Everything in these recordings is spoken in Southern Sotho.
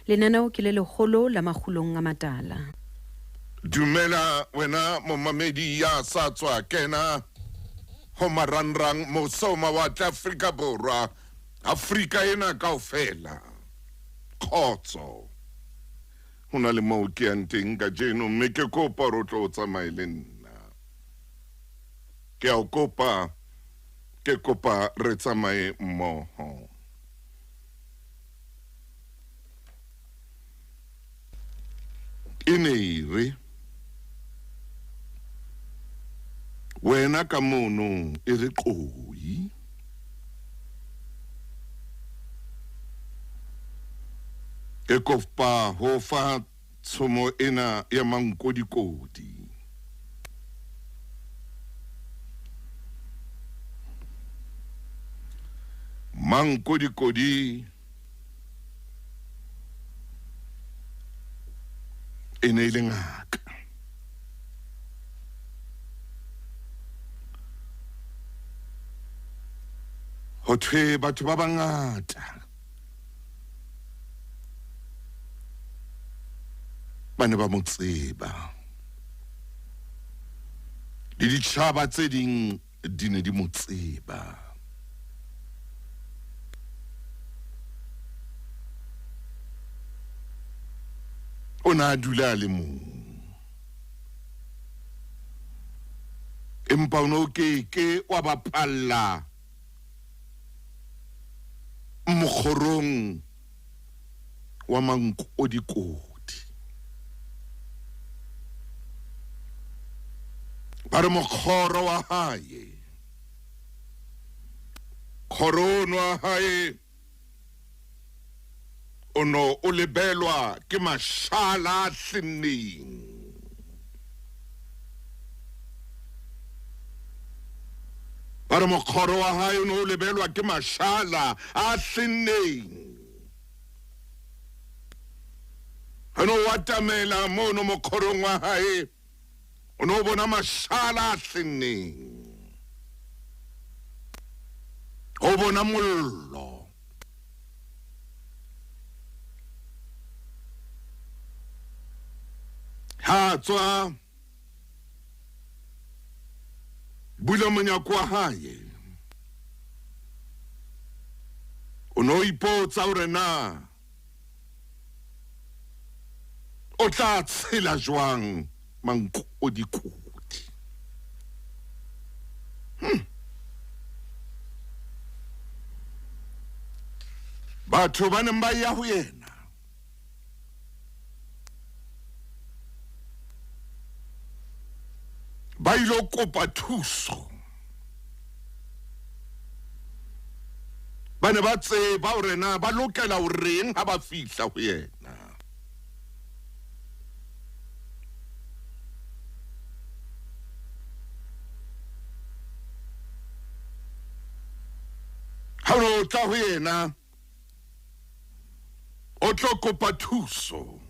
Lenaneo ke le leholo la Makgulong a Matala. Dumela wena momamedi ya sa tswa kena ho marangrang mose ho mawatle Afrika Borwa, Afrika ena kaofela. Kgotso. Ho na le moo ke yang teng kajeno mme ke kopa hore o tlo o tsamaye le nna. Ke a o kopa, ke kopa re tsamaye mmoho. E ne e re, Wena ka mono e re qoi. Ke kopa ho fa tshomo ena ya mankodikodi. Mankodikodi e ne e le ngaka. Ho thwe batho ba bangata ba ne ba mo tseba, le ditjhaba tse ding di ne di mo tseba. O ne a dula a le mong, empa o ne o ke ke wa bapalla mokgorong wa mankodikodi. Ba re mokgoro wa hae, kgorono wa hae o no o lebelwa ke mashala a hlenneng. Ba re mokgoro wa hae o ne o lebelwa ke mashala a hlenneng. O ne o atamela mono mokgorong wa hae, o ne o bona mashala a hlenneng. O bona mollo. Ha tswa bula monyako wa hae, o ne o ipotsa hore na o tla tshela jwang mankodikodi. Batho ba neng ba ya ho yena ba ilo kopa thuso, ba ne ba tseba hore na ba lokela ho reng ha ba fihla ho yena. Ha o tla ho yena o tlo kopa thuso,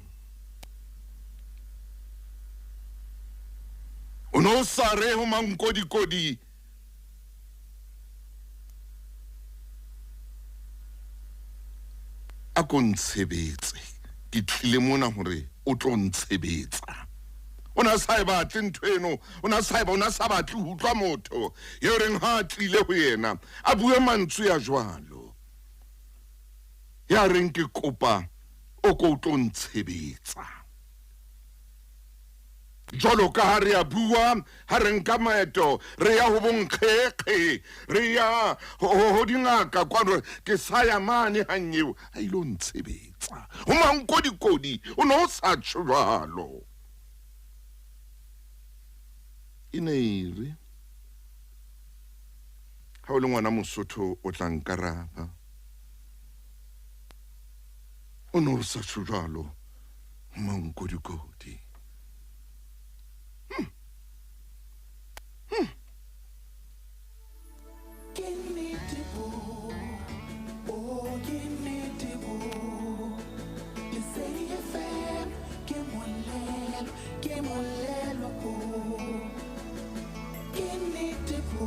o ne o sa re ho mankodikodi a ko ntshebetse, ke tlile mona hore o tlo ntshebetsa. O ne a sa e batle ntho eno, o ne a sa e ba, o ne a sa batle ho utlwa motho eo reng ha a tlile ho yena a bue mantswe a jwalo, ya reng ke kopa o ko o tlo ntshebetsa. Jwalo ka ha re a bua ha re nka maeto re ya ho bonkgekge, re ya ho dingaka kwano, ke sa ya mane hang eo a ilo ntshebetsa. Ho mankodikodi o ne o sa tjho jwalo. E ne e re ha o le ngwana Mosotho o tla nkaraba, o ne o sa tjho jwalo ho mankodikodi. Ke nnete bo, oh ke nnete bo. Lesedi FM ke molelo, ke molelo bo. Ke nnete bo,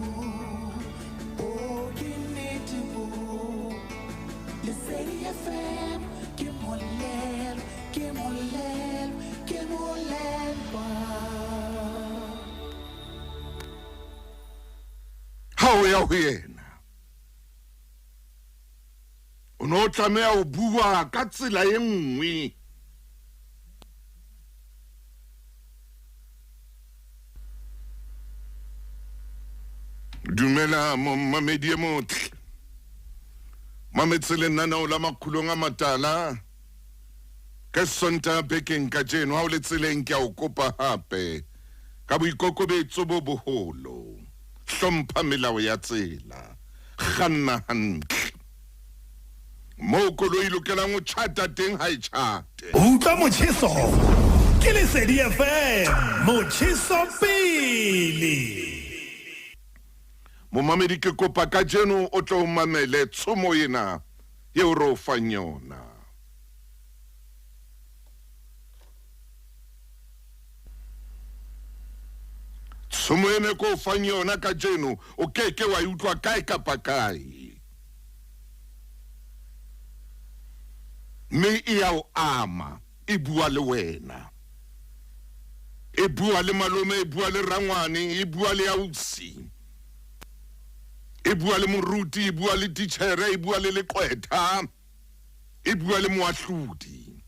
oh ke nnete bo. Lesedi FM ke molelo. Ke molelwa, ke molelwa. Ha o ya ho yena, o ne o tlameha ho bua ka tsela e nngwe. Dumela momamedi e motle. Mametse lenaneo la Makgulong a Matala ka Sontaha bekeng kajeno. Ha o le tseleng ke a o kopa hape ka boikokobetso bo boholo. Hlompha melao ya tsela. Kganna hantle. Moo koloi e lokelang ho tjhata teng ha e tjhate. Utlwa motjheso ke Lesedi FM, motjheso pele. Momamedi ke kopa kajeno o tlo o mamele tshomo ena eo re o fang yona. Tshomo ena e ko o fang yona kajeno o ke ke wa e utlwa kae kapa kae. Mme e ya o ama, e bua le wena. E bua le malome, e bua le rangwane, e bua le ausi. E bua le moruti, e bua le titjhere, e bua le leqwetha, e bua le moahlodi.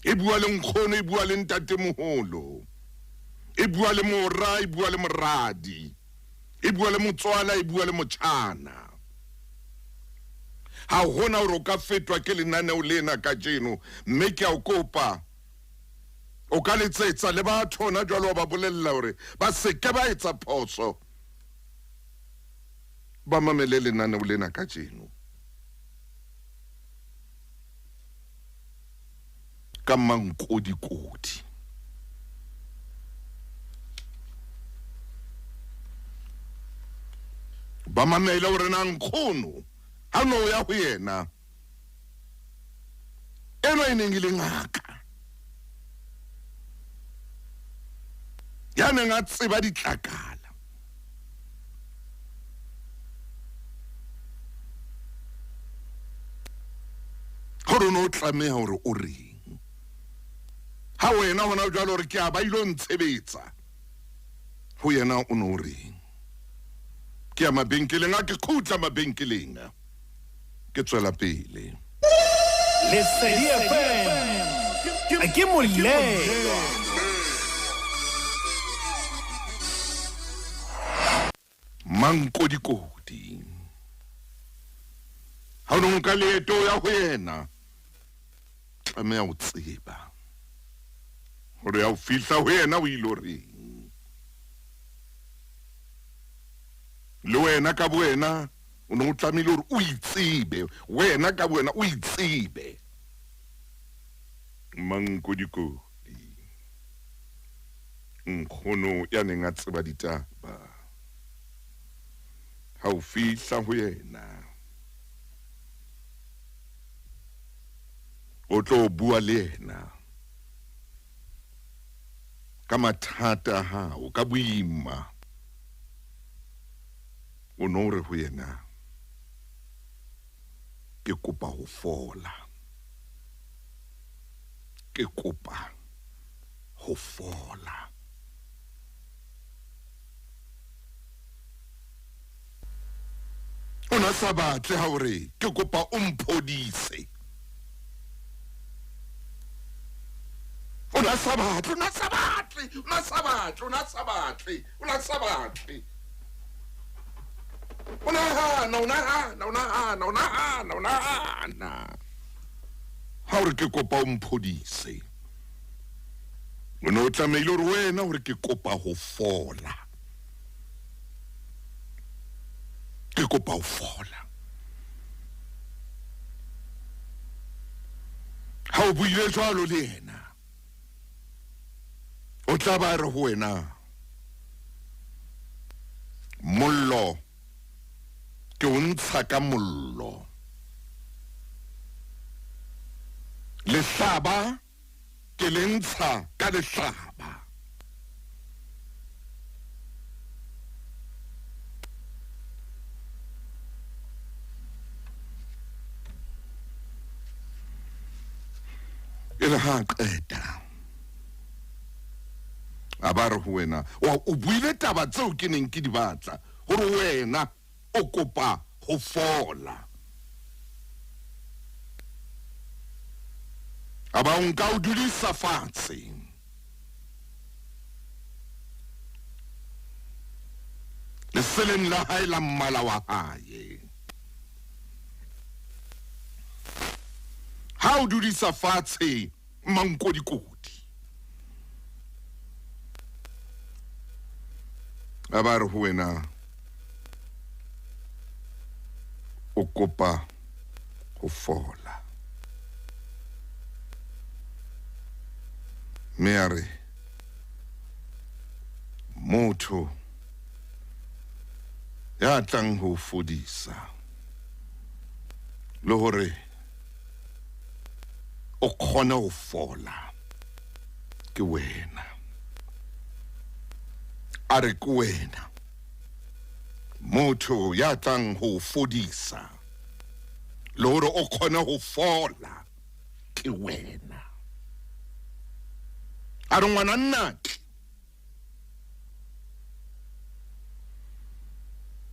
E bua le nkgono, e bua le ntatemoholo. E bua le mora, e bua le moradi. E bua le motswala, e bua le motjhana. Ha hona hore o ka fetwa ke lenaneo lena kajeno, mme ke a o kopa o ka letsetsa le batho hona jwale wa ba bolella hore ba se ke ba etsa phoso, ba mamele lenaneo lena kajeno. Ka mankodikodi. Ba mamele hore na nkgono ha no ya ho yena enwa e neng e le ngaka ya neng a tseba ditlakala gore o ne o tlameha hore o reng ha wena hona jwale hore ke a ba ilo ntshebetsa ho yena o ne o reng. Ke ya mabenkeleng a ke khutla mabenkeleng a ke tswela pele. Lesedi FM ke molelwa. Mankodikodi. Ha o no nka leeto ya ho yena, tlameha o tseba hore ya o fihla ho yena o ilo reng. Le wena ka bowena o ne o tlamehile hore o itsebe, wena ka bowena o itsebe. Mankodikodi, nkgono ya neng a tseba ditaba, ha o fihla ho yena o tlo bua le yena ka mathata a hao, ka boima. O no re ho yena, ke kopa ho fola, ke kopa ho fola. O na sa batle ha o re ke kopa o mphodise. O na sa batle, o na sa batle, o na sa batle, o na sa batle, o na sa batle. O nahana, o nahana, o nahana, o nahana, o nahana. Ha o re ke kopa o mphodise. O ne o tlamehile hore wena hore ke kopa ho fola. Ke kopa ho fola. Ha o buile jwalo le yena, o tla ba re ho wena, mollo ke o ntsha ka mollo. Lehlaba ke le ntsha ka lehlaba. E E re ha a qeta a ba re ho wena, o buile taba tseo ke neng ke di batla, hore wena o kopa ho fola. A ba o nka o dudisa fatshe. Leseleng la hae la mmala wa hae. Ha o dudisa fatshe mankodikodi. A ba re ho wena o kopa ho fola. Mme a re motho ya tlang ho fodisa le hore o kgone ho fola ke wena. A re ke wena motho ya tlang ho fodisa le hore o kgone ho fola ke wena. A re ngwana nnake,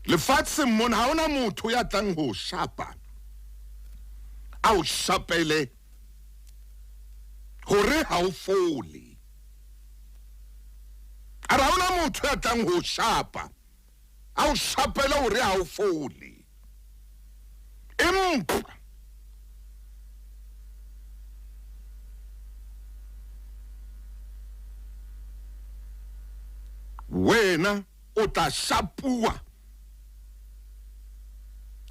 lefatsheng mona ha hona motho ya tlang ho shapa, a o shapele hore ha o fole. A re ha hona motho ya tlang ho shapa, a o shapele hore ha o fole. Empa wena o tla shapuwa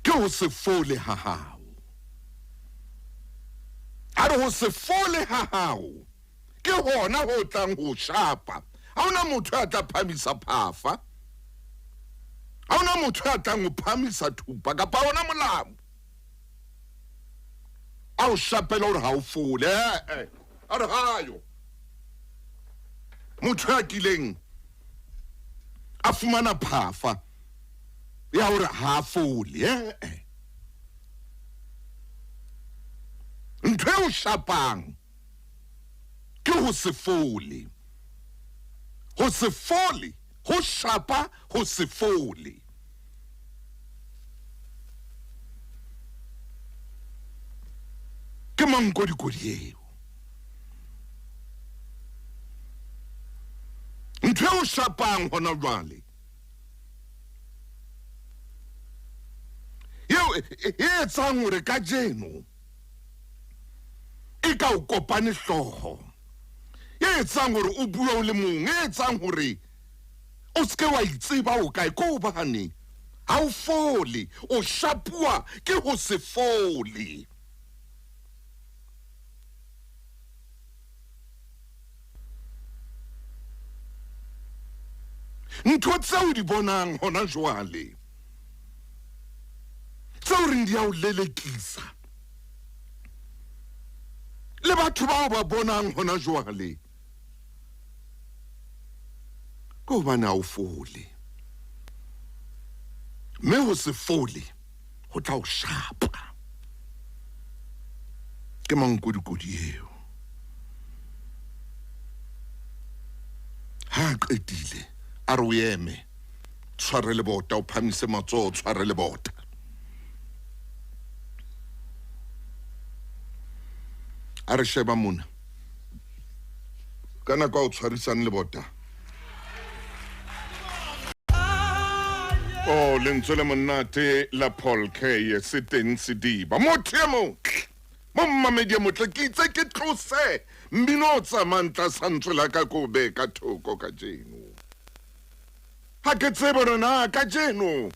ke ho se fole ha hao. A re ho se fole ha hao ke hona ho tlang ho shapa. Ha hona motho ya tla phamisa phafa, ha hona motho ya tlang ho phamisa thupa kapa hona molamu a o shapela hore ha o fole. A re hayo motho ya kileng a fumana phafa ya hore ha fole. Ntho e o shapang ke ho se fole. Ho se fole, ho shapa, ho se fole. Ke mankodikodi eo. Ntho e o shapang hona jwale eo e etsang hore kajeno e ka o kopane hlooho, e etsang hore o bue o le mong, e etsang hore o seke wa itseba o kae, ko hobane ha o fole, o shapuwa ke ho se fole. Ntho tseo di bonang hona jwale, tseo reng di a o lelekisa, le batho bao ba bonang hona jwale, ke hobane ha o fole. Mme ho se fole ho tla o shapa. Ke mankodikodi eo. Ha a qetile a re o eme, tshware le bota, o phamise matsoho, tshware le bota. A re sheba mona ka nako a o tshwarisang le bota. Oh, lentswe le monate la Paul K se teng sediba. Motho e motle, mo mmamedi e motle, ke itse ke tlose mmino o tsamayang tlasa ntswe la ka ko be ka thoko kajeno. Ha ke tsebe hore na kajeno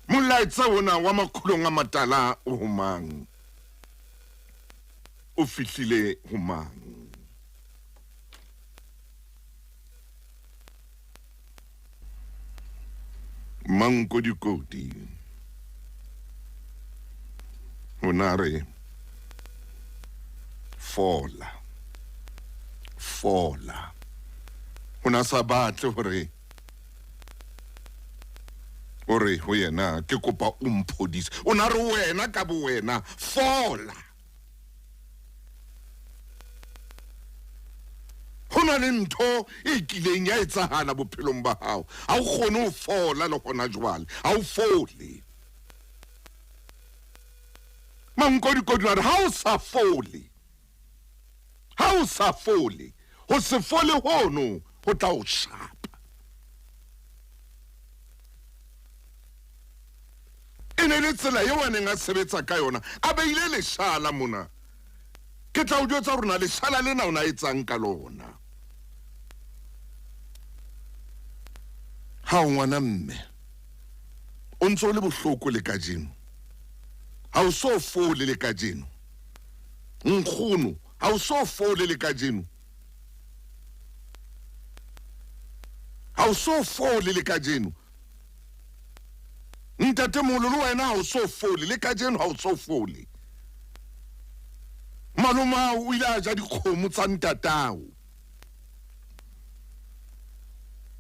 molaetsa ona wa makgulong a matala o ho mang, o fihlile ho mang. Mankodikodi o na re fola, fola. O na sa batle hore o re ho yena ke kopa o mphodise. O na re wena ka bo wena fola. na le ntho e kileng ya etsahala bophelong ba hao ha o kgone ho fola le hona jwale ha o fole mankodikodi a re ha o sa fole ha o sa fole ho se fole hono ho tla o shapa e ne le tsela eo a neng a sebetsa ka yona a beile leshala mona ke tla o jwetsa hore na leshala lena o na etsang ka lona ha o ngwana mme o ntse o le bohloko le kajeno ha o so fole le kajeno nkgono ha o so fole le kajeno ha o so fole le kajeno ntatemoholo le wena ha o so fole le kajeno ha o so fole malomao o ile a ja dikgomo tsa ntatao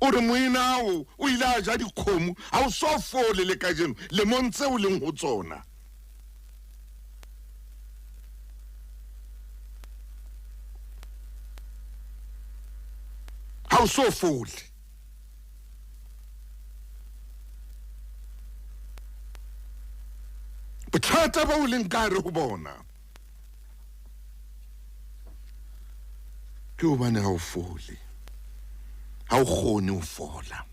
o re moenao o ile a ja dikgomo ha o so fole le kajeno lemong tse o leng ho tsona ha o so fole bothata ba o leng ka re ho bona ke hobane ha o fole ha o kgone ho fola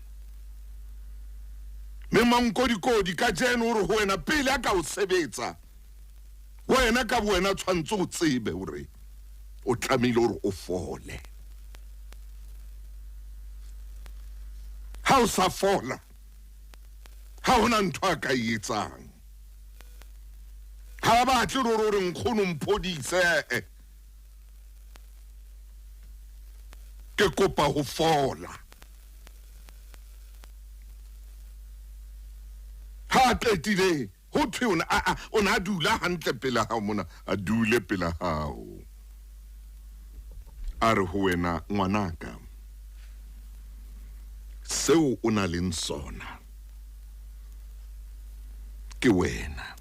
mme mankodikodi kajeno o re ho wena pele a ka o sebetsa wena ka wena tshwanetse o tsebe hore o tlamehile hore o fole ha o sa fola ha hona ntho a ka e etsang ha ba batle rore o re nkgono mphodise eh. Ke kopa ho fola ha a qetile ho thwe o ne a o ne a dula hantle pela hao mona a dule pela hao a re ho wena ngwanaka seo o na leng sona ke wena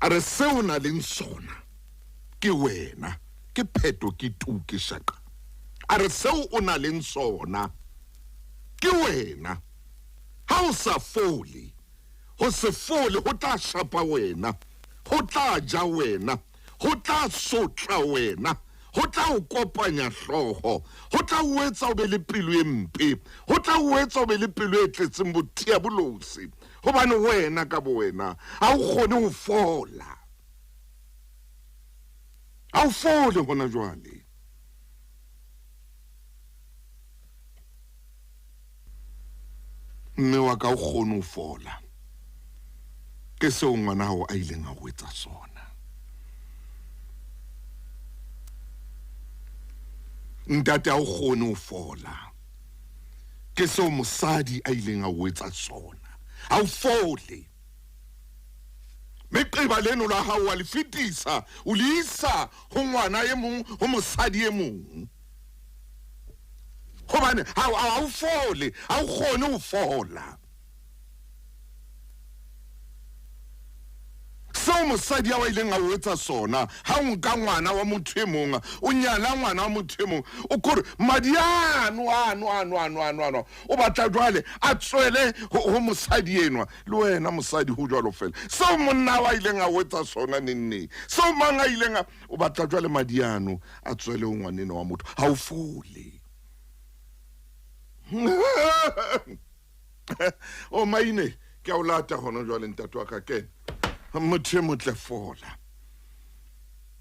a re seo o na leng sona ke wena ke pheto ke tu ke shaqa a re seo o na leng sona ke wena ha o sa fole ho se fole ho tla shapa wena ho tla ja wena ho tla sotla wena ho tla o kopanya hlooho ho tla o etsa o be le pelo e mpe ho tla o etsa o be le pelo e tletseng botiabolosi hobane wena ka bowena ha o kgone ho fola ha o fole hona jwale mme wa ka o kgone ho fola ke seo ngwana hao a ileng a ho etsa sona ntate ha o kgone ho fola ke seo mosadi a ileng a ho etsa sona ha o fole meqeba leno la hao wa le fetisa o le isa ho ngwana e mong ho mosadi e mong hobane ha o fole ha o kgone ho fola seo mosadi a wa ileng a o etsa sona ha o nka ngwana wa motho e mong o nyala ngwana wa motho e mong o kore madi ano ano ano ano ano ano o batla jwale a tswele ho mosadi enwa le wena mosadi ho jwalo fela seo monna wa ileng a o etsa sona nenneng seo mang a ileng a o batla jwale madi ano a tswele ho ngwaneno wa motho ha o fole o maine ke a o lata gona jwale ntate wa ka kene motho e motle fola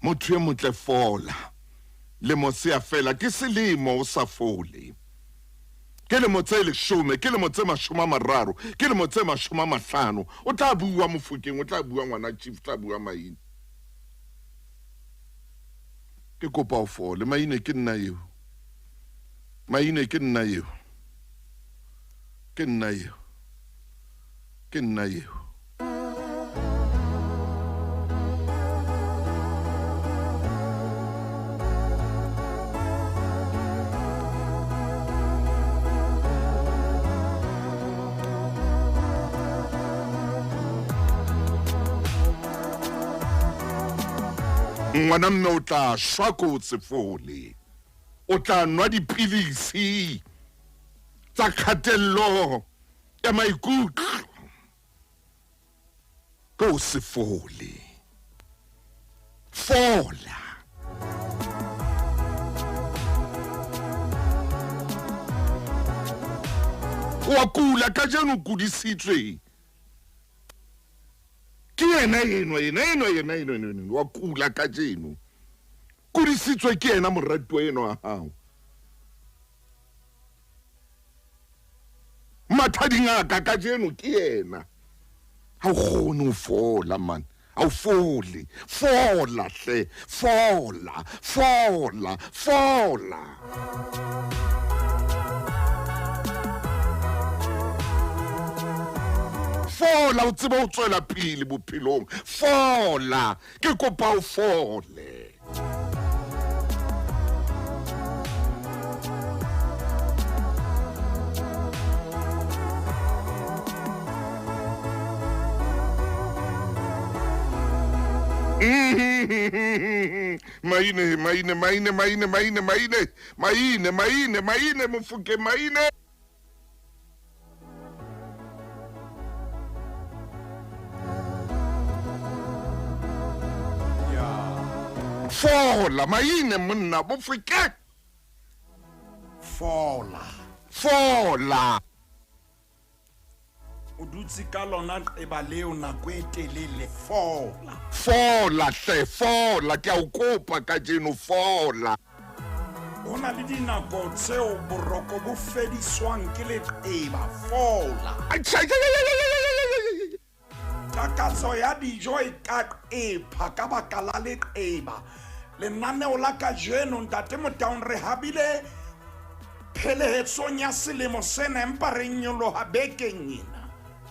motho e motle fola lemo se a fela ke selemo o sa fole ke lemo tse leshome ke lemo tse mashome a mararo ke lemo tse mashome a mahlano o tla bua mofokeng o tla bua ngwana chief tla bua maine ke kopa o fole maine ke nna eo maine ke nna eo ke nna eo ke nna eo ngwana mme o tla shwa ko o se fole. O tla nwa dipilisi tsa kgatello ya maikutlo. Ke o se fole. Fola. Wa kula kajeno, o kudisitswe ke yena enwa, yena enwa, yena enwa, enwa, enwa. Wa kula kajeno, kudisitswe ke yena moratuwa enwa wa hao. Matha dingaka kajeno ke yena. Ha o kgone ho fola, man. Ha o fole. Fola hle. Fola, fola, fola. Fola, o tsebe ho tswela pele bophelong. Fola, ke kopa o fole. Maine, maine, maine, maine, maine, maine, maine, maine, maine, Mofokeng, maine. Fola, maine, monna, Mofokeng. Fola. Fola. O dutse ka lona qeba leo nako e telele. Fola. Fola hle, fola, ke a o kopa kajeno, fola. Ho na le dinako tseo boroko bo fediswang ke leqeba. Fola. Takatso ya dijo e ka qepha ka baka la leqeba. Lenaneo la kajeno, Ntate Motaung, re habile phelehetsong ya selemo sena, empa re nyoloha bekeng ena.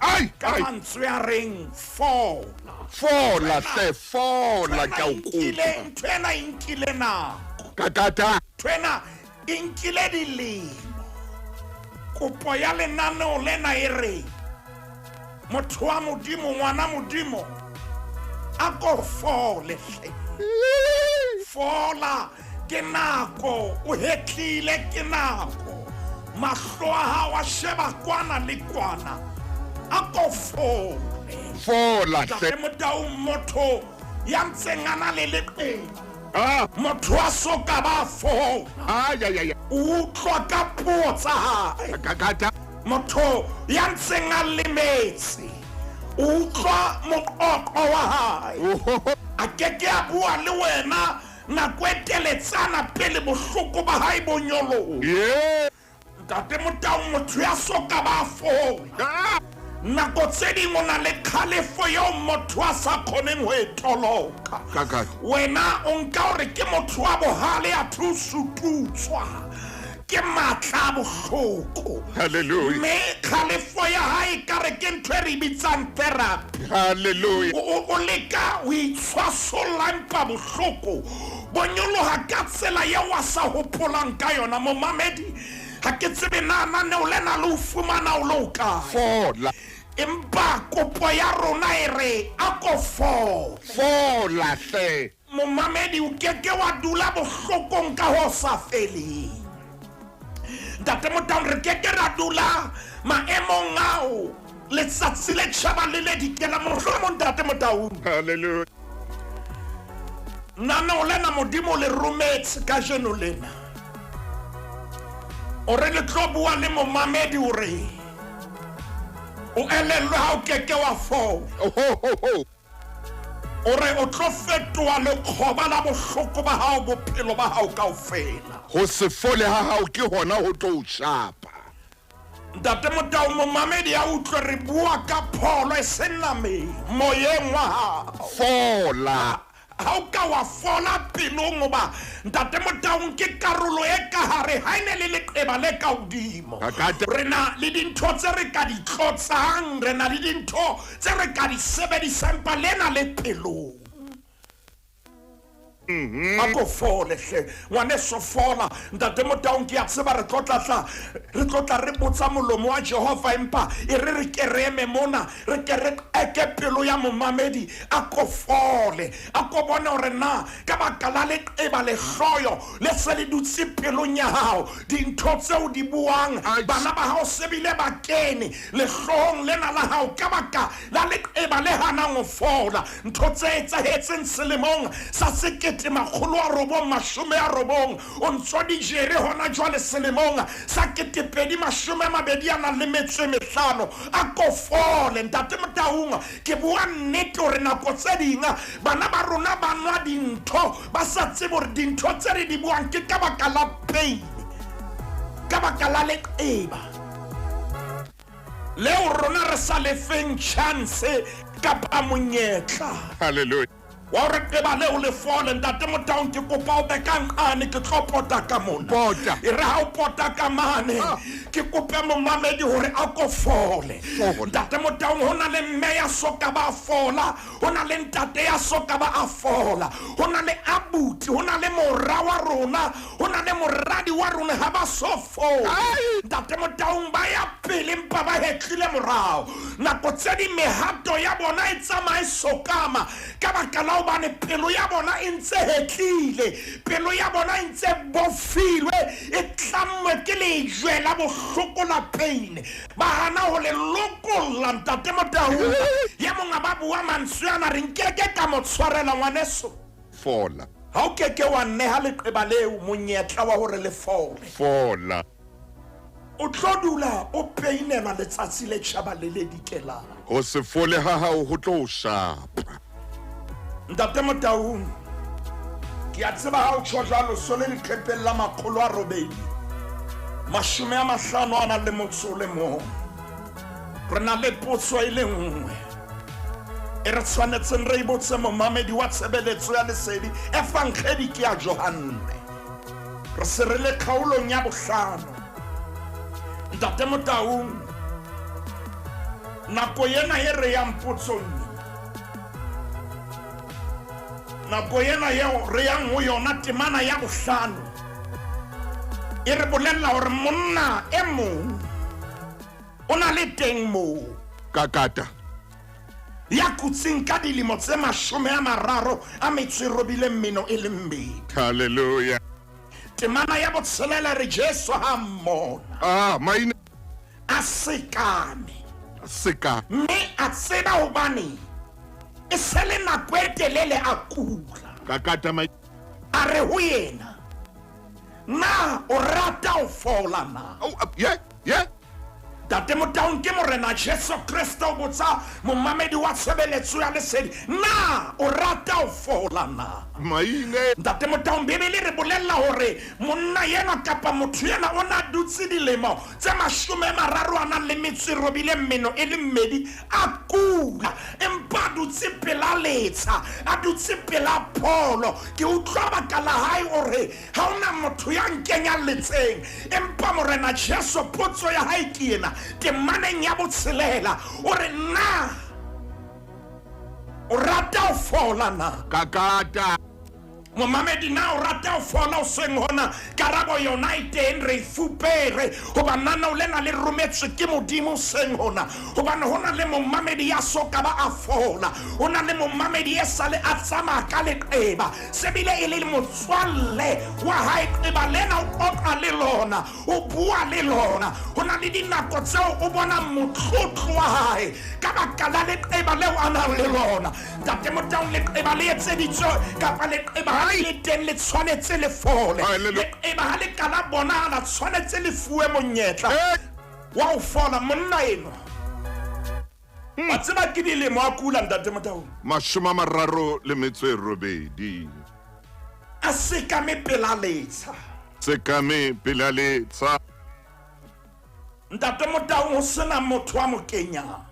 Ai, Ka ai. mantswe a reng fola. Fola hle, fola, ke a o kopa. Ntho ena e nkile nako. Kakata. Ntho ena e nkile dilemo. Kopo ya lenaneo lena e re, motho wa Modimo, ngwana Modimo, a ko fole hle. Fola ke nako, o hetlile ke nako. Mahlo a hao a sheba kwana le kwana. A ko fole. Fola hle. Ntate Motaung, motho ya ntseng a na le leqeba. Ah. Motho a so ka ba fola. Ai, ai, ai. O utlwa ka puo tsa hae. Kakata. Motho ya ntseng a lemetse, o utlwa moqoqo wa hae. Ohoho. A keke a bua le wena nako e teletsana pele bohloko ba hae bo nyoloha. Yeah. Ntate Motaung, motho ya so ka ba fola. Ah. Nako tse ding o na le kgalefo eo motho a sa kgoneng ho e toloka. Kakata. Wena o nka hore ke motho wa bohale a thusututswa ke matla a bohloko. Hallelujah. Mme kgalefo ya hae ka re ke ntho e re bitsang therapy. Hallelujah. O leka ho itshwasolla empa bohloko bo nyoloha ka tsela eo a sa hopolang ka yona. Momamedi, ha ke tsebe na naneo lena le o fumana o le o kae. Fola. Empa kopo ya rona e re, a ko fole. Fola hle. Momamedi, o keke wa dula bohlokong ka ho sa feleng. Ntate Motaung, re keke ra dula maemong ao letsatsi le tjhaba le le dikela. Mohlomong, Ntate Motaung. Hallelujah. Naneo lena Modimo le rometse kajeno lena. O re le tlo bua le momamedi o re, o elellwe ha o keke wa fola. Ho, ho, ho. O re o tlo fetoha lekgoba la bohloko ba hao bophelo ba hao kaofela. Ho se fole ha hao ke hona ho tlo o shapa. Ntate Motaung, momamedi a utlwe re bua ka pholo e seng nameng, moyeng wa hao. Fola. Ha o ka wa fola pelong hoba Ntate Motaung ke karolo e ka hare, ha e ne le leqeba le ka hodimo. Kakata. Re na le dintho tse re ka di tlotsang, re na le dintho tse re ka di sebedisang, empa lena le pelong. A ko fole hle ngwaneso, fola. Ntate Motaung, ke a tseba re tlotlatla re tlotla re botsa molomo wa Jehova, empa e re re ke re eme mona, re ke re eke pelo ya momamedi. A ko fole, a ko bone hore na ka baka la leqeba lehloyo le se le dutse pelong ya hao, dintho tseo di buang bana ba hao se bile ba kene lehlohong lena la hao ka baka la leqeba le hanang ho fola. Ntho tse etsahetseng selemong sa 1990, o ntso di jere hona jwale selemong sa 2025. A ko fole, ntate Motaung. Ke bua nnete hore nako tse ding bana ba rona ba nwa dintho ba sa tsebe hore dintho tse re di buang ke ka baka la pain, ka baka la leqeba leo rona re sa lefeng chance kapa monyetla. Hallelujah. Wa hore qeba leo le fole. Ntate Motaung, ke kopa o be ka nqane, ke tlo pota ka mona. Pota. E re ha o pota ka mane, ke kope momamedi hore a ko fole. Fole. Ntate Motaung, ho na le mme ya soka ba fola, ho na le ntate ya soka ba a fola, ho na le abuti, ho na le mora wa rona, ho na le moradi wa rona, ha ba so fole. Ntate Motaung, ba ya pele empa ba hetlile morao. Nako tse ding mehato ya bona e tsamaye sokama ka baka la hobane pelo ya bona e ntse hetlile, pelo ya bona e ntse bofilwe, e tlammwe ke lejwe la bohloko la pain, ba hana ho le lokolla. Ntate Motaung, ye mongwe ba bua mantswe ana, re nkeke ka mo tshwarela ngwaneso. Fola. Ha o keke wa neha leqeba leo monyetla wa hore le fole, Fola. o tlo dula o peinelwa letsatsi le tjhaba le le dikelang. Ho se fole ha hao ho tlo o shapa. Ntate Motaung, ke a tseba ha o tjho jwalo, so le leqhepeng la 851. Re na le potso e le nngwe e re tshwanetseng re e botse momamedi wa tshebeletso ya Lesedi Efankgedi ke ya Johanne. Re se re le kgaolong ya bohlano. Ntate Motaung, nako ena e re yang potsong, nako ena eo re yang ho yona, temana ya bohlano e re bolella hore monna e mong o na le teng moo. Kakata. Ya kutseng ka dilemo tse 38. Hallelujah. Temana ya botshelela re Jesu ha mmona, Maine a sekame, seka. Mme a tseba hobane e se le nako e telele a kula. Kakata mai. A re ho yena, na o rata ho fola na? Oh, yeah. Ntate Motaung, ke Morena Jesu Kreste o botsa momamedi wa tshebeletso ya Lesedi, na o rata ho fola na? Maine. Ntate Motaung, Bebele re bolella hore monna yena kapa motho yena o na dutse dilemo tse 38 a kula, empa a dutse pela letsha, a dutse pela pholo. Ke utlwa baka la hae hore ha hona motho ya nkenyang letseng, empa Morena Jesu potso ya hae ke ena temaneng ya botshelela, o re na o rata ho fola na? Kakata. Momamedi, na o rata ho fola o seng hona? Karabo yona e teng, re e fupere hoba nanao lena le rometswe ke Modimo seng hona, hobane ho na le momamedi ya soka ba a fola, ho na le momamedi e sale a tsamaya ka leqeba, se bile e le motswalle wa hae. Qeba lena o qoqa le lona, o bua le lona. Ho na le dinako tseo o bona motlotlo wa hae ka baka la leqeba leo a nang le lona. Ntate Motaung, leqeba le etseditswe kapa leqeba ha le teng le tshwanetse le fole. Hallelujah. Leqeba ha le ka la bonahala, tshwanetse le fuwe monyetla wa ho fola. Monna eno wa tseba ke dilemo a kula, ntate Motaung. 38. A sekame pela letsha. Sekame pela letsha. Ntate Motaung, ho sena motho a mo kenyang.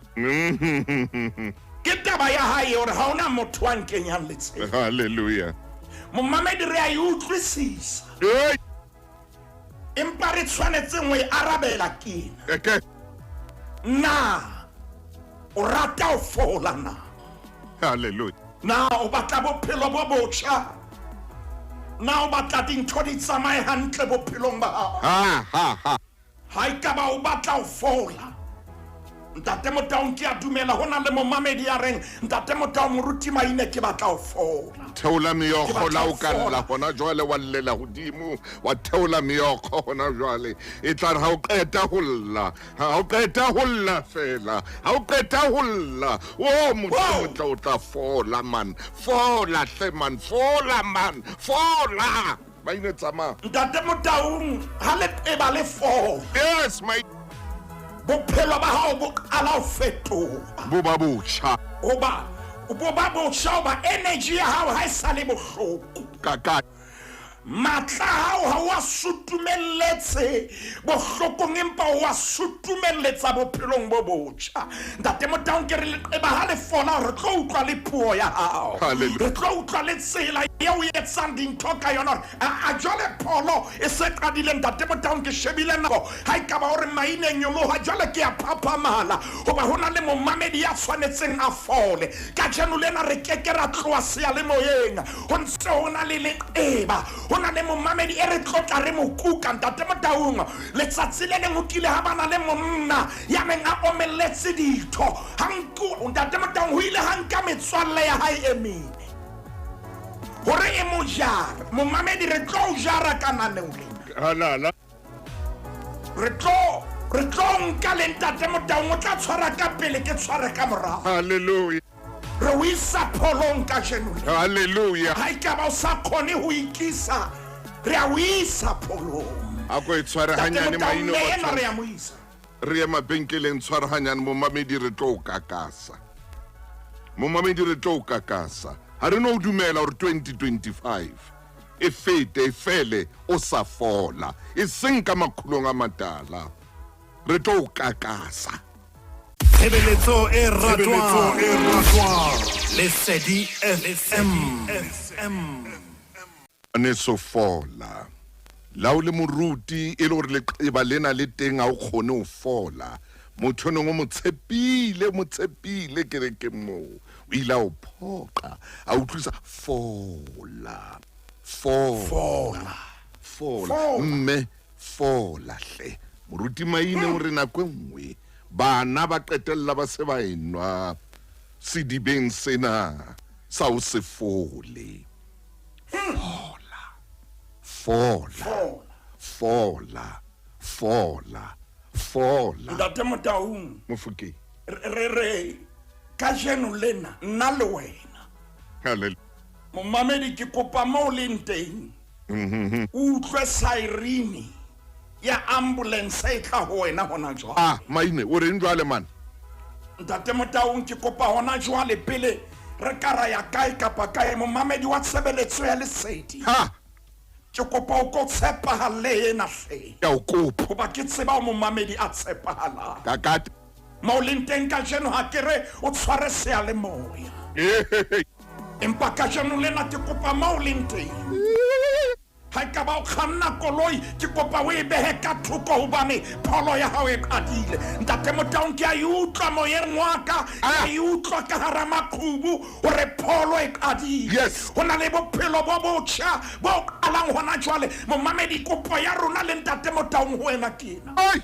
Ke taba ya hae hore ha hona motho a nkenyang letsheng. Hallelujah. Momamedi, re a e utlwisisa, Hey. empa re tshwanetseng ho e arabela ke ena. Okay. Na o rata ho fola na? Hallelujah. Na o batla bophelo bo botjha? Na o batla dintho di tsamaye hantle bophelong ba hao? Ha ha ha. Ha ekaba o batla ho fola. Ntate Motaung, ke a dumela ho na le momamedi ya reng, Ntate Motaung, moruti Maine, ke batla ho fola. Theola Ke meokgo batla la ho o ka lla fola. hona jwale, wa llela hodimo, wa theola meokgo hona jwale. E tla re ha o qeta ho lla, ha o qeta ho lla fela, ha o qeta ho lla, o motho Wow! motle o tla fola man, fola hle man, fola man, fola. Maine tsamaya. Ntate Motaung, ha leqeba le fola, Yes, my bophelo ba hao bo qala ho fetoha. Bo ba botjha. Hoba bo ba botjha, hoba energy ya hao ha e sa le bohloko. Ka ka. Matla a hao ha o a sutumelletse bohlokong, empa o a sutumelletsa bophelong bo botjha. Ntate Motaung, ke re leqeba ha le fola, re tlo utlwa le puo ya hao. Hallelujah. Re tlo utlwa le tsela eo o etsang dintho ka yona. Hore, a jwale pholo e se qadile. Ntate Motaung, ke shebile nako, ha ekaba hore Maine nyoloha jwale ke a phaphamala, hoba ho na le momamedi ya tshwanetseng a fole. Kajeno lena re keke ra tloha seyalemoyeng ho ntse ho na le leqeba, ho na le momamedi e re tlotla re mo kuka. Ntate Motaung, letsatsi le leng ho kile ha bana le monna ya neng a omelletse ditho. Ha nku, Ntate Motaung, ho ile ha nka metswalle ya hae e mene hore e mo jara. Momamedi, re tlo o jara ka naneo lena. Halala. Re tlo nka le Ntate Motaung, o tla tshwara ka pele, ke tshware ka morao. Hallelujah. Re o isa pholong kajeno lena. Hallelujah. Ha ekaba o sa kgone ho ikisa, re a o isa pholong. A ko e tshware Ntate hanyane Motaung, Maine, mme wa enwa re tshwara. a mo isa. Re ye mabenkeleng, tshware hanyane momamedi, re tlo o kakasa. Momamedi, re tlo o kakasa. Ha re no dumela hore 2025 e fete, e fele o sa fola, e seng ka makgulong a matala. Re tlo o kakasa. Tshebeletso e ratwang, Lesedi FM. Ne so fola. La o le moruti e le hore leqeba lena le teng ha o kgone ho fola. Motho enong o mo tshepile, mo tshepile kerekeng moo. O ile a o phoqa, a utlwisa fola, fola, fola, mme fola hle. Moruti Maine o re nako e nngwe bana ba qetella ba se ba enwa sedibeng sena sa o se fole. Fola, fola, fola, fola, fola. Ntate Motaung, Mofokeng. re re kajeno lena nna le wena. Hallelujah. Momamedi, ke kopa moo leng teng o utlwe siren ya ambulance e tla ho wena hona jwale. Ah, Maine, o reng jwale man? Ntate Motaung, ke kopa hona jwale pele re ka ra ya kae kapa kae, momamedi wa tshebeletso ya Lesedi. Ha! Ke kopa o ko tshepahalle ena hle. Ke a o kopa. Hoba ke tseba o momamedi a tshepahalang. Ka ka Mo leng teng kajeno ha ke re o tshware seyalemoya. Empa kajeno lena ke kopa mo leng teng. Ha ekaba o kganna koloi, ke kopa o e behe ka thoko hobane pholo ya hao e qadile. Ntate Motaung, ke a e utlwa moyeng wa ka, ke a e utlwa ka hara maqhubu hore pholo e qadile. Yes. Ho na le bophelo bo botjha bo qalang hona jwale. Momamedi, kopo ya rona le Ntate Motaung ho wena ke ena. Ai!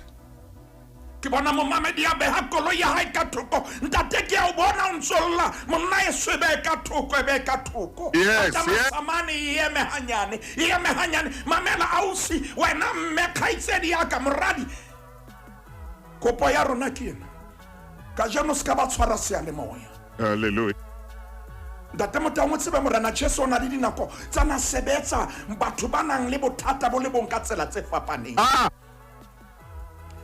Ke bona momamedi a beha koloi ya hae ka thoko. Ntate, ke a o bona o ntso lla. Monna e so e behe ka thoko, e behe ka thoko. Yes, Ntate yes. Masamane, e eme hanyane, e eme hanyane. Mamela ausi, wena mme, kgaitsedi ya ka, moradi. Kopo ya rona ke ena. Kajeno se ka ba tshwara seyalemoya. Hallelujah. Ntate Motaung, o tsebe Morena Jesu o na le dinako tsa na sebetsa batho ba nang le bothata bo le bong ka tsela tse fapaneng. Ah!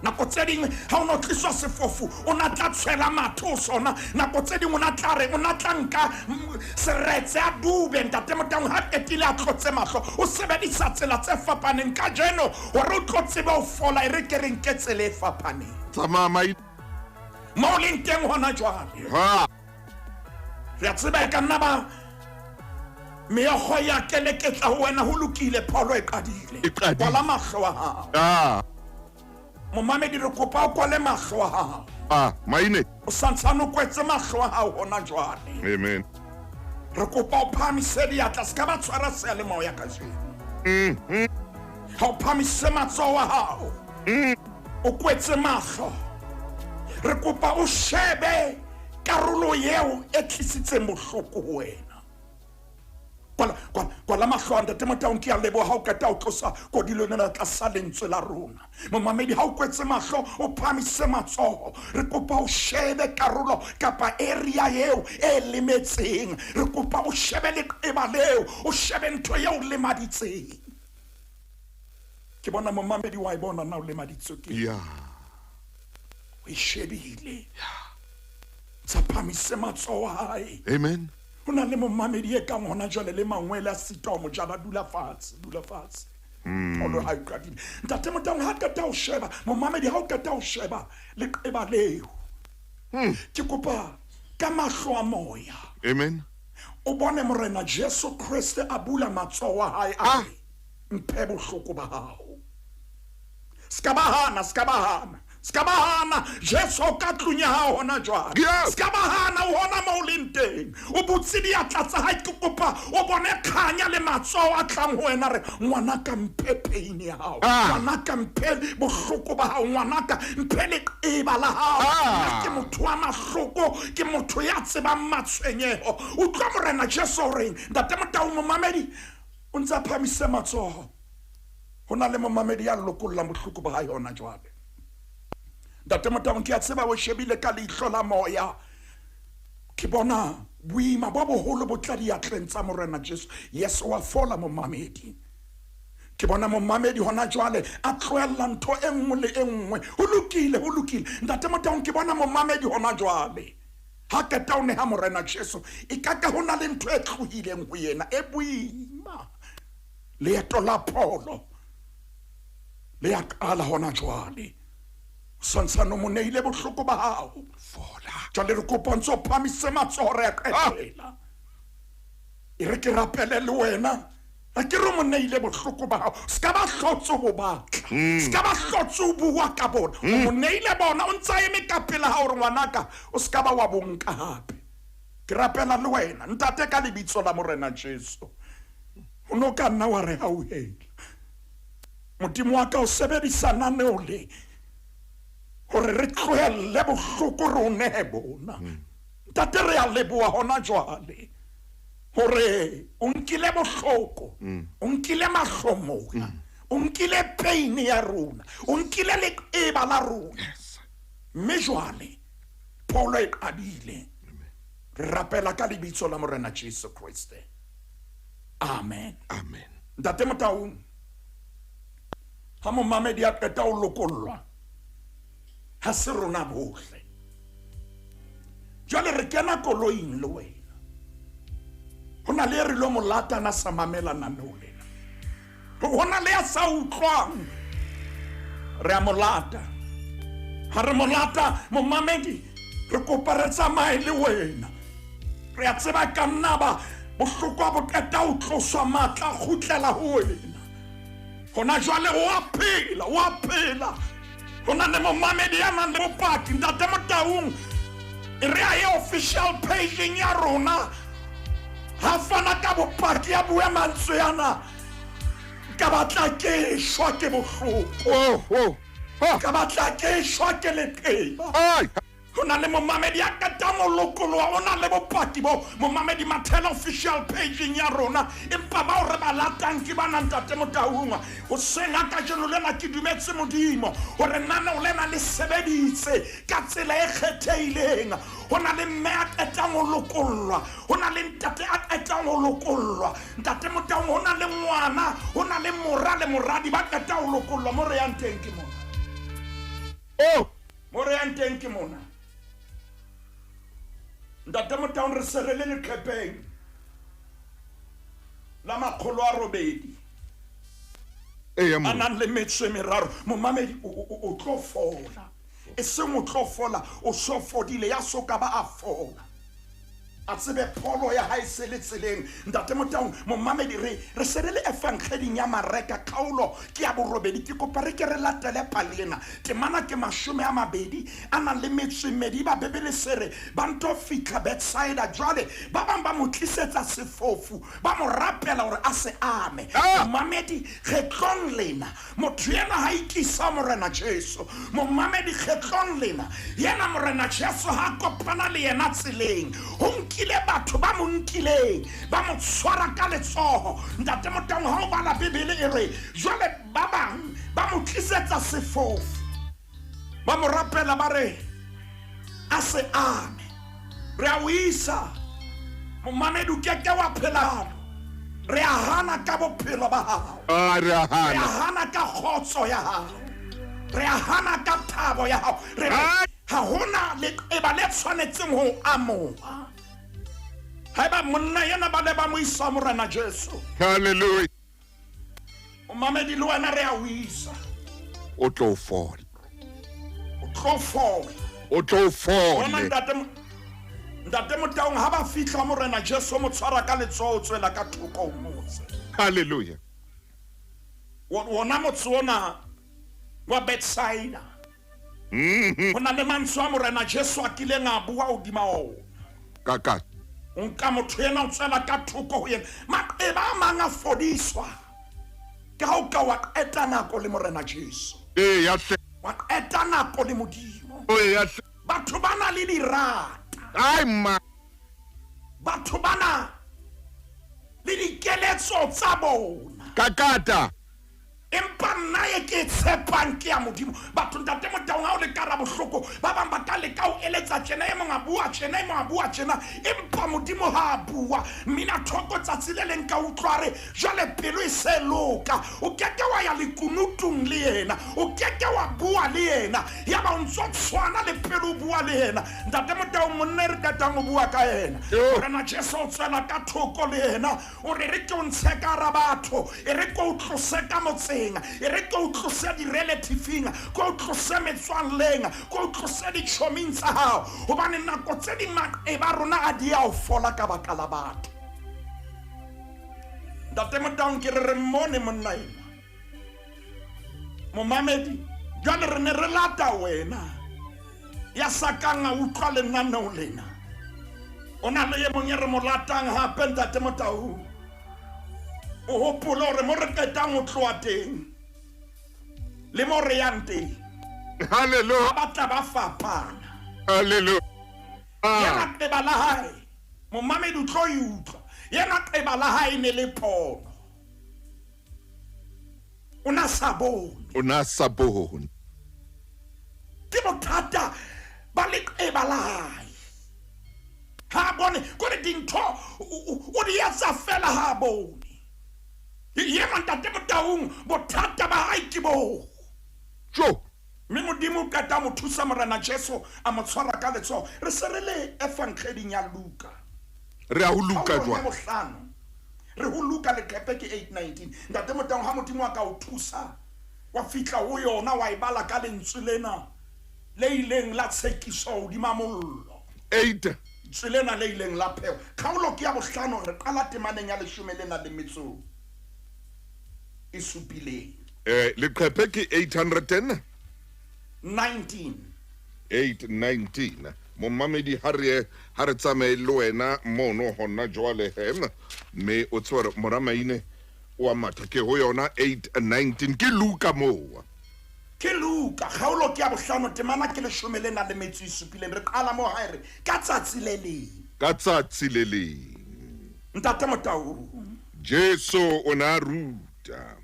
Nako tse ding ha o no tliswa sefofu, o na tla tshwela mathe ho sona. Nako tse ding o na tla re, o na tla nka seretse a dube. Ntate Motaung, ha qetile a tlotse mahlo, o sebedisa tsela tse fapaneng kajeno hore o tlo tsebe ho fola. E re ke re nke tsela e fapaneng. Tsamaya mai. Mo o leng teng hona jwale. Ha. Re a tseba e ka nna ba meokgo ya keleketla ho wena, ho lokile, pholo e qadile. E qadile. Kwala mahlo a hao. Ah. Momamedi, re kopa o kwale mahlo a hao. Ah, Maine. O santsane o kwetse mahlo a hao hona jwale. Amen. Re kopa o phahamise diatla, se ka ba tshwara seyalemoya kajeno. Ha o phahamise matsoho a hao, o kwetse mahlo, re kopa o shebe karolo eo e tlisitseng bohloko ho wena. Kwala, kwala, kwala mahlo a Ntate Motaung, ke a leboha ha o qeta ho tlosa kodilo ena tlasa lentswe la rona. Momamedi, ha o kwetse mahlo, o phahamise matsoho, re kopa o shebe karolo kapa area eo e lemetseng. Re kopa o shebe leqeba leo, o shebe ntho eo lemaditseng. Ke bona momamedi wa e bona na o lemaditswe ke. Ya. O e shebile. Tsa phahamise matsoho a hae. Amen. Ho na le momamedi e kang hona jwale le mangwele a sitwa ho mo jala, dula fatshe, dula fatshe. Pholo ha e qadile. Ntate Motaung, ha qeta ho sheba, momamedi ha o qeta ho sheba leqeba leo. Ke kopa ka mahlo a moya. Amen. O bone Morena Jesu Kriste a bula matsoho a hae a re, mphe bohloko ba hao. Ska ba hana, ska ba hana. Ska ba hana, Jesu o ka tlung ya hao hona jwale. Yes. Ska ba hana, o hona moo o leng teng. O butse diatla tsa hae, ke kopa o bone kganya le matsoho a tlang ho wena, re ngwanaka mphe pain ya hao. Ngwanaka mphe bohloko ba hao, ngwanaka mphe leqeba la hao. Nna ke motho wa mahloko, ke motho ya tsebang matshwenyeho. Utlwa Morena Jesu o reng, Ntate Motaung, momamedi o ntse a phahamise matsoho. Ho na le momamedi ya lokollang bohloko ba hae hona jwale. Ntate Motaung, ke a tseba o shebile ka leihlo la moya. Ke bona boima bo boholo bo tla diatleng tsa Morena Jesu. Yes, wa fola momamedi. Ke bona momamedi hona jwale a tlohella ntho e nngwe le e nngwe. Ho lokile, ho lokile. Ntate Motaung, ke bona momamedi hona jwale. Ha qeta ho neha Morena Jesu, e ka ka ho na le ntho e tlohileng ho yena e boima. Leeto la pholo le ya qala hona jwale. Santsano mo neile bohloko ba hao. Fola. Jwale re kopa ntse o phahamise matsoho, re a qetela. E re ke rapele le wena. A ke re mo neile bohloko ba hao. Se ka ba hlotse ho batla. Se ka ba hlotse ho bua ka bona. O mo neile bona, o ntse a eme ka pela hao hore ngwanaka o se ka ba wa bo nka hape. Ke rapela le wena, Ntate, ka lebitso la Morena Jesu. O no ka nna wa re hauhela. Modimo wa ka o sebedisa naneo le hore re tlohelle bohloko re o nehe bona. Ntate, re a leboha hona jwale hore o nkile bohloko, o nkile mahlomola, o nkile pain ya rona, o nkile leqeba la rona. Mme jwale pholo e qadile. Re rapela ka lebitso la Morena Jesu Kriste. Amen. Amen. Ntate Motaung, ha momamedi a qeta ho lokollwa, ha se rona bohle. Jwale re kena koloing le wena. Ho na le e re lo mo lata na sa mamela naneo lena. Ho na le ya sa utlwang, re a mo lata. Ha re mo lata, momamedi, re kopa re tsamaye le wena. Re a tseba ka nna ba bohloko bo qeta ho tloswa matla a kgutlela ho wena. Hona jwale o a phela, o a phela. Ho na le momamedi ya nang le bopaki, Ntate Motaung. E re a ye official page-eng ya rona. Ha fana ka bopaki, a bue mantswe ana. Ka batla ke shwa ke bohloko. Oh, oh. Ha. Ka batla ke shwa ke leqeba. Ai. Ho na le momamedi ya qetang ho lokoloha, o na le bopaki bo. Momamedi mathela official page-eng ya rona. Empa bao re ba latang ke bana, Ntate Motaung. Hoseng ha kajeno lena ke dumetse Modimo hore naneo lena le sebeditse ka tsela e kgethehileng. Ho na le mme a qetang ho lokollwa, ho na le ntate a qetang ho lokollwa. Ntate Motaung, ho na le ngwana, ho na le mora le moradi ba qetang ho lokollwa. Mo re yang teng ke mona. Oh! Mo re yang teng ke mona. Ntate Motaung, re se re le leqhepeng la makgolo a robedi Eya, a Moruti. nang le metso e meraro. Momamedi, o tlo fola. E seng o tlo fola, o so fodile, ya so ka ba a fola. A tsebe pholo ya hae se le tseleng. Ntate Motaung, momamedi, re re se re le efangeding ya Mareka, kgaolo ke ya borobedi. Ke kopa re ke re latele pale ena. Temana ke 20 a nang le metso e mmedi. Ba Bebele se re ba nto fihla Bethsaida, jwale ba bang ba mo tlisetsa sefofu, ba mo rapela hore a se ame. Momamedi, kgetlong lena motho yena ha ikisa Morena Jesu. Momamedi, kgetlong lena yena Morena Jesu ha kopana le yena tseleng, ho nkile batho ba mo nkileng ba mo tshwara ka letsoho. Ntate Motaung, ha o bala Bibele e re jwale ba bang ba mo tlisetsa sefofu, ba mo rapela ba re a se ame. Re a o isa, momamedi, o keke wa phela. Re a hana ka bophelo ba hao. Re a Re a hana. hana ka kgotso ya hao. Re a hana ka thabo ya hao. Re re ha hona leqeba le tshwanetseng ho amoha. Haeba monna yena ba ne ba mo isa Morena Jesu, Hallelujah. momamedi, le wena re a o isa. O tlo fola. O tlo fola. O tlo Bona fole. Ntate Motaung, ha ba fihla Morena Jesu mo tshwara ka letsoho, o tswela ka thoko ho motse. Hallelujah. Wona motse ona wa Bethsaida, ho na le mantswe a Morena Jesu a kileng a bua hodima ona. Kaka. O nka motho ena, o tswela ka thoko ho yena. Maqeba a mang a fodiswa ke ha o ka wa qeta nako le Morena Jesu, E ya hle. wa qeta nako le Modimo. O ya hle. Batho ba na le dirata. Ai ma. Batho ba na le dikeletso tsa bona. Kakata. Empa nna e ke tshepang ke ya Modimo. Batho, ntate Motaung, ha o le ka rabohloko, ba bang ba ka leka ho eletsa tjena, e mong a bua tjena, e mong a bua tjena, empa Modimo ha a bua. Mmina thoko tsatsi le leng ka utlwa re jwale pelo e se loka. O keke wa ya lekunutung le yena, o keke wa bua le yena, yaba o ntso tshwana le pelo o bua le yena. Ntate Motaung, monna e re qetang ho bua ka yena, Morena Jesu o tswela ka thoko le yena, o re re ke o ntshe ka hara batho, e re ke o tlose ka motseng, e re ke o tlose di-relativeng, ke o tlose metswalleng, ke o tlose ditjhoming tsa hao, hobane nako tse ding maqeba a rona a di a o fola ka baka la batho. Ntate Motaung, ke re re mmone monna enwa. Momamedi, jwale re ne re lata wena ya sa kang a utlwa lenaneo lena. O na le e mong e re mo latang hape, ntate Motaung. O hopole hore mo re qetang ho tloha teng le mo re yang teng, Hallelujah. ba batla ba fapana. Hallelujah. Yena qeba la hae, momamedi, o tlo e utlwa. Yena qeba la hae ne le pono, o na sa bone. O na sa bone. Ke bothata ba leqeba la hae, ha a bone. Kore dintho o di etsa fela, ha a bone. Yena ntate Motaung, bothata ba hae ke boo. Jo. Mme Modimo o qeta mo thusa, Morena Jesu a mo tshwara ka letsoho. Re se re le efangeding ya Luka. Re a ho Luka Kgaolong ya jwang? bohlano. Re ho Luka, leqepe ke 819. Ntate Motaung, ha Modimo a ka o thusa wa fihla ho yona, wa e bala ka lentswe lena le ileng la tshekiswa hodima mollo, 8. lentswe lena le ileng la pheo. Kgaolo ke ya bohlano, re qala temaneng ya leshome le nang le metso e supileng. Leqephe ke 810. 19. 819. Momamedi, ha re ha re tsamaye le wena mono hona jwale he, mme o tsebe hore mora Maine o a matha. Ke ho yona 819, ke Luka moo. Ke Luka, kgaolo ke ya bohlano, temana ke leshome le nang le metso e supileng. Re qala mo hae re ka tsatsi le leng. Ka tsatsi le leng, Ntate Motaung, Jesu o ne a ruta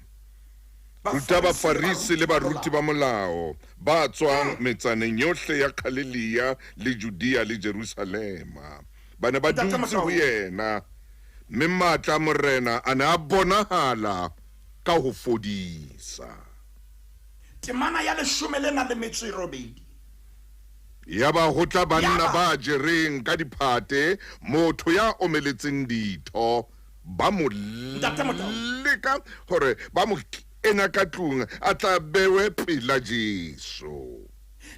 Bafarisi le baruti ba molao ba tswang metsaneng yohle ya Galilea le Judea le Jerusalema. Ba ne ba Ntate dutse ho Motaung. yena, mme matla a Morena a ne a bonahala ka ho fodisa. Temana ya leshome le nang le metso e robedi. Yaba ho tla banna Yaba. ba jereng ka diphate motho ya omeletseng ditho, ba mo Ntate Motaung. leka hore ba mo kena ka tlung, a tla bewe pela Jesu.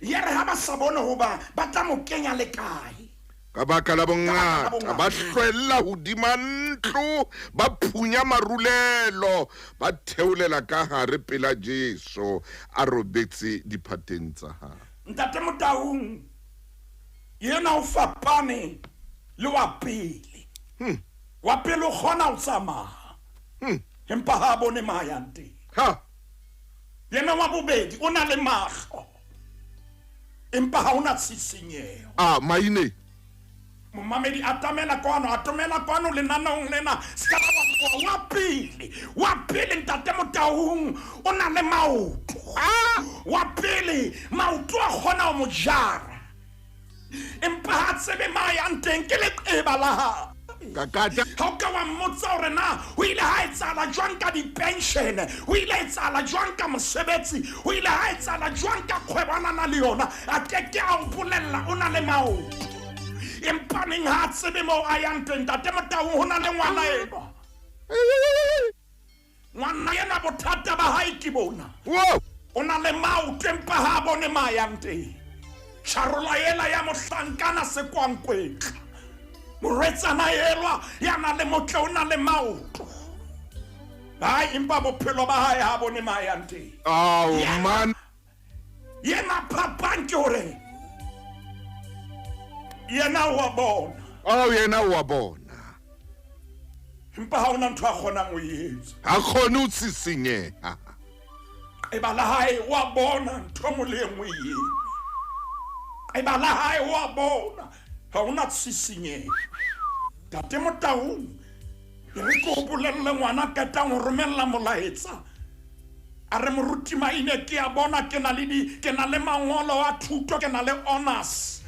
Ya re ha ba sa bone hoba ba tla mo kenya le kae. Ka baka la bongata ba hlwella hodima ntlo, ba phunya marulelo, ba theolela ka hare pela Jesu a robetse diphateng tsa hae. Ntate Motaung yena o fapane le wa pele. Wa pele o kgona ho tsamaya, empa ha a bone ma a yang teng. Ha. Yena wa bobedi o na le mahlo, empa ha ho na tshisinyeho. A maine. Momamedi, atamela kwano, atomela kwano lenaneong lena. Se ka ba wa tloha. Wa pele, wa pele, Ntate Motaung, o na le maoto. Wa pele, maoto a kgona ho mo jara, empa ha a tsebe ma a yang teng. Ke leqeba la hae. Kakata. Ha o ka wa mmotsa hore na ho ile ha etsahala jwang ka dipenshene, ho ile ha etsahala jwang ka mosebetsi, ho ile ha etsahala jwang ka kgwebo a na na le yona, a ke ke a o bolella. O na le maoto, empa neng ha a tsebe moo a yang teng. Ntate Motaung, ho na le ngwana enwa. Ngwana ena bothata ba hae ke bona. Wow. O na le maoto, empa ha a bone ma a yang teng. Tjharola ela ya mohlankana sekwankwetla. Morwetsana elwa ya na le motle o na le maoto. Hai, empa bophelo ba hae ha bone ma a yang teng. Ao man. Yena phapang ke hore yena o a bona. Ao yena o a bona. Empa ha hona ntho a kgonang ho e etsa. Ha kgone ho sisinyeha. Qeba la hae o a bona ntho e nngwe le e nngwe e eme. Qeba la hae o a bona, ha hona tshisinyeho. Ntate Motaung, e re ke o bolelle, ngwana qetang ho romella molaetsa. A re, moruti Maine, ke a bona ke na le di ke na le mangolo a thuto, ke na le honors.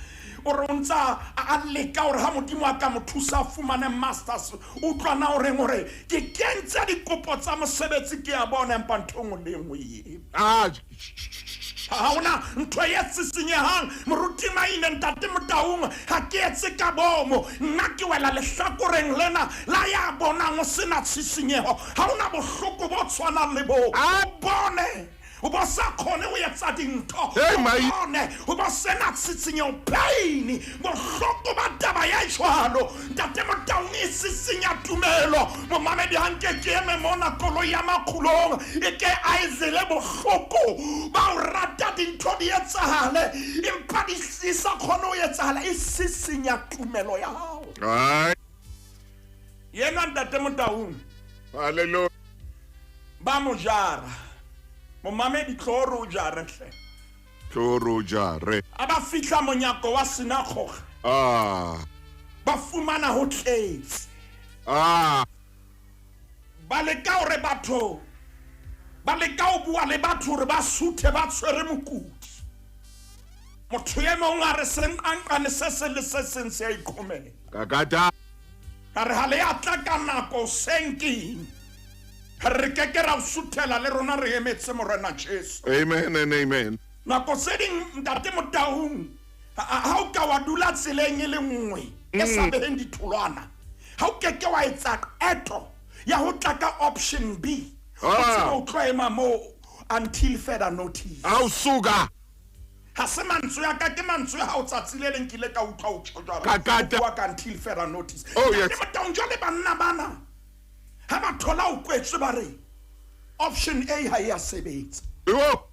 O re o ntsa a leka hore ha Modimo a ka mo thusa a fumane masters. Utlwa na o reng, o re ke kentse dikopo tsa mosebetsi, ke a bona, empa ntho e nngwe le e nngwe e eme. Ha hona ntho e sisinyehang. Moruti Maine, Ntate Motaung, ha ke etse ka bomo. Nna ke wela lehlakoreng lena la ya bonang ho sena tshisinyeho. Ha hona bohloko bo tshwanang le boo. O bone o bo sa kgone ho etsa dintho. Hey, O bone o bo sena tshisinyeho, pain, bohloko ba taba ya jwalo. Ntate Motaung, e sisinya tumelo. Momamedi, ha nke ke eme mona, koloi ya Makgulong e ke a e zele bohloko ba o rata dintho di etsahale, empa di sa kgone ho etsahala. E sisinya tumelo ya hao. Ai. Yena Ntate Motaung, Hallelujah. ba mo jara. Momamedi, tlo re o jare hle. Tlo re o jare. A ba fihla monyako wa sinagoge, ba fumana ho tletse. Ba leka hore batho, ba leka ho bua le batho hore ba suthe ba tshwere mokudi. Motho e mong a re senqanqane se seng le se seng se a iqhomela. Kakata. A re ha le a tla ka nako hoseng keng? Re ke ke ra o suthela, le rona re emetse Morena Jesu. Amen and amen. Nako tse ding, Ntate Motaung, ha o ka wa dula tseleng e le nngwe e sa beheng ditholwana, ha o ke ke wa etsa qeto ya ho tla ka option B, o tsebe o tlo ema moo until further notice. Ao suka. Ha se mantswe a ka, ke mantswe a hao. Tsatsi le leng ke ile ka utlwa o tjho jwalo. Kakata. O bua ka until further notice. Oh, yes. Ntate Motaung, jwale banna bana ha ba thola o kwetswe, ba re option A ha e a sebetsa. Yo.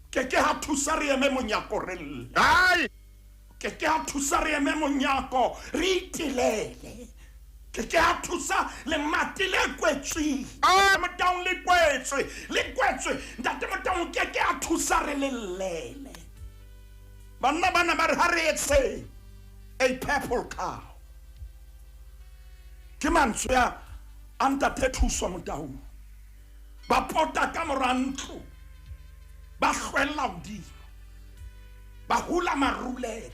Ke ke ha thusa re eme monyako re lle. Ai. Ke ke ha thusa re eme monyako re itelele. Ke ke ha thusa lemati le kwetsweng. Motaung, le kwetswe, le kwetswe. Ntate Motaung, ke ke ha thusa re le llele. Banna bana ba re ha re etseng a purple cow. Ke mantswe a Ntate Thuso Motaung. Ba pota ka mora ntlo, ba hlwella hodimo, ba hula marulelo,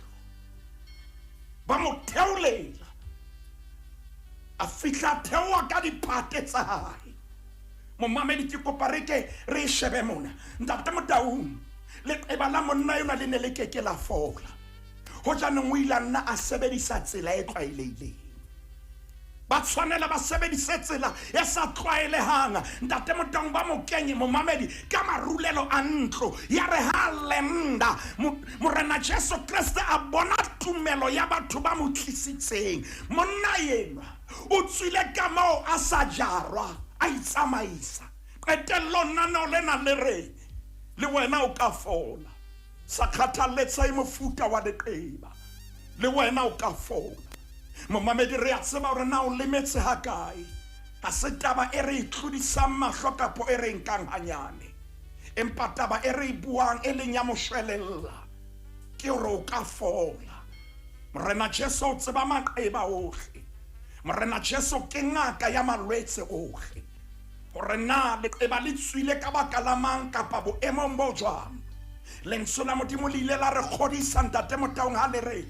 ba mo theolela. A fihla theoha ka diphate tsa hae. Momamedi, ke kopa re ke re e shebe mona. Ntate Motaung, leqeba la monna enwa le ne le ke ke la fola ho janong o ile a nna a sebedisa tsela e tlwaelehileng. Ba tshwanela ba sebedise tsela e sa tlwaelehang. Ntate Motaung ba mo kenye momamedi ka marulelo a ntlo. Ya re ha lenda Morena Jesu Kreste a bona tumelo ya batho ba mo tlisitseng. Monna enwa o tswile ka moo a sa jarwa, a itsamaisa. Qetellong naneo lena le re le wena o ka fola. Sa kgathalletsehe mofuta wa leqeba, le wena o ka fola. Momamedi, re a tseba hore na o lemetse hakae. Ha se taba e re e tlodisang mahlo kapo e re e nkang hanyane. Empa taba e re e buang e leng ya moshwelella ke hore o ka fola. Morena Jesu o tseba maqeba ohle. Morena Jesu ke ngaka ya malwetse ohle. Hore na leqeba le tswile ka baka la mang kapa boemong bo jwang. Lentswe la Modimo le ile la re kgodisa Ntate Motaung ha le re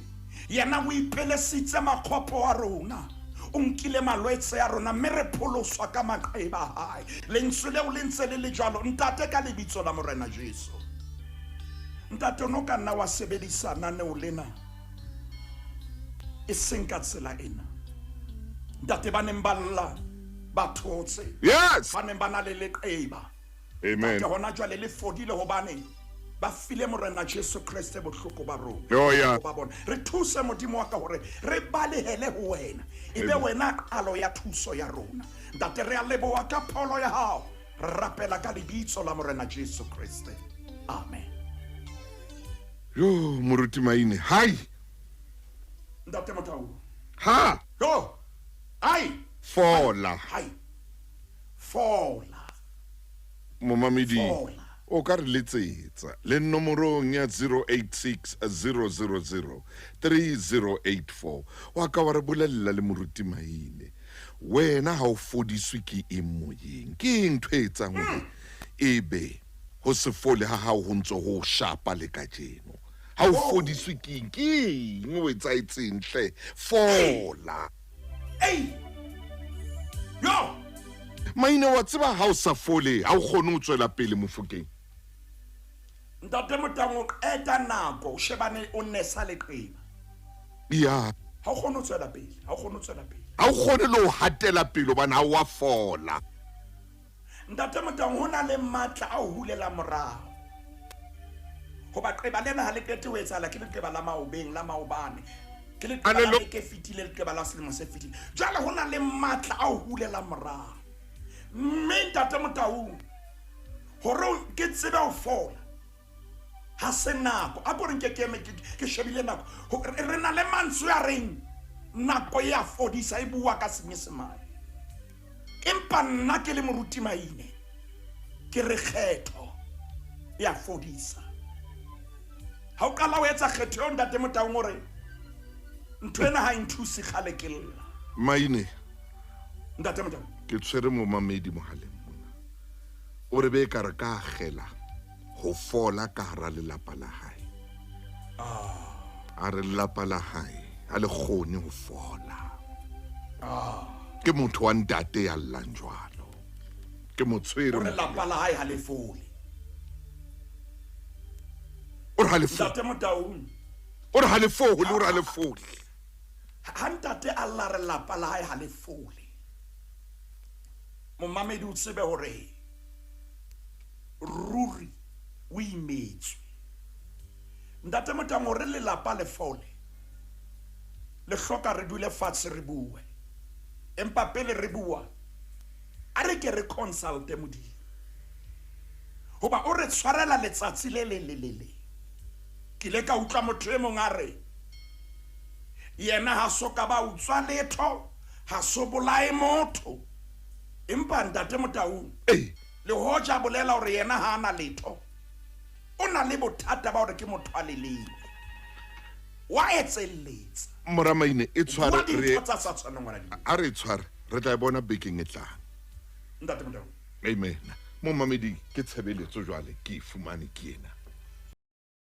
yena o ipelesitse makgopo a rona, o nkile malwetse a rona mme re pholoswa ka maqeba a hae. Lentswe leo le ntse le le jwalo Ntate ka lebitso la Morena Jesu. Ntate o no ka nna wa sebedisa naneo lena e seng ka tsela ena. Ntate ba neng ba lla ba thotse. Yes. Ba neng ba na le leqeba. Amen. Ntate hona jwale le fodile hobane ba file Morena Jesu Kreste bohloko ba rona. Oh, yeah. Ba bona. Re thuse Modimo wa ka hore re balehele ho wena. E be wena qalo ya thuso ya rona. Ntate re a leboha ka pholo ya hao. Re rapela ka lebitso la Morena Jesu Kreste. Amen. Yo moruti Maine. Hai. Ntate Motau. Ha. Yo. Hai. Fola. Hai. Fola. Momamedi Fola. o ka re letsetsa le nomorong ya 086 000 3084 wa ka wa re bolella le moruti Maine wena ha o fodiswe ke eng moyeng, ke eng ntho e etsang hore ebe ho se fole ha hao ho ntse ho shapa le kajeno? Ha o fodiswe ke eng, ke eng o etsahetseng hle? Fola. Ei! Yo! Maine wa tseba ha o sa fole ha o kgone ho tswela pele mofokeng. Ntate Motang o qeta nako o shebane o nesa leqeba. Ya. Ha o kgone ho tswela pele, ha o kgone ho tswela pele. Ha o kgone le ho hatela pele hobane ha o a fola. Ntate Motang ho na le matla a ho hulela morao. Hoba qeba lena ha le qete ho etsahala ke leqeba la maobeng la maobane. Ke leqeba la beke e fetile, leqeba la selemo se fetile. Jwale ho na le matla a ho hulela morao. Mme Ntate Motaung hore ke tsebe ho fola ha se nako. A ko re nke ke eme ke shebile nako. Re na le mantswe a reng nako e a fodisa e bua ka Senyesemane. Empa nna ke le moruti Maine ke re kgetho e a fodisa. Ha o qala o etsa kgetho eo Ntate Motaung o re ntho ena ha e nthuse kgale ke lla. Maine. Ntate Motaung. Ke tshwere momamedi mohaleng mona. O re be e ka re ka akgela ho fola ka hara lelapa la hae. A re lelapa la hae ha le kgone ho fola. Ke motho wa ntate ya llang jwalo. Ke mo tshwere. O re lelapa la hae ha le fole. O re ha le fole. Ntate Motaung. O re ha le fole, o re ha le fole. Ha ntate a lla re lelapa la hae ha le fole. Momamedi o tsebe hore ruri o imetswe. Ntate Motaung hore lelapa le fole le hloka re dule fatshe re bue. Empa pele re bua a re ke re consulte Modimo. Hoba o re tshwarela letsatsi le leng le le leng. Ke ile ka utlwa motho e mong a re yena ha so ka ba utswa letho, ha so bolae motho. Empa Ntate Motaung le hoja bolela hore yena ha ana letho, o na le bothata ba hore ke motho a leleme. Wa etselletsa. Mora Maine e tshware Bua dintho tsa sa tshwaneng ngwana di. A re tshware re tla e bona bekeng e tlang. Ntate Motaung. Amen. Momamedi ke tshebeletso jwale ke e fumane ke ena.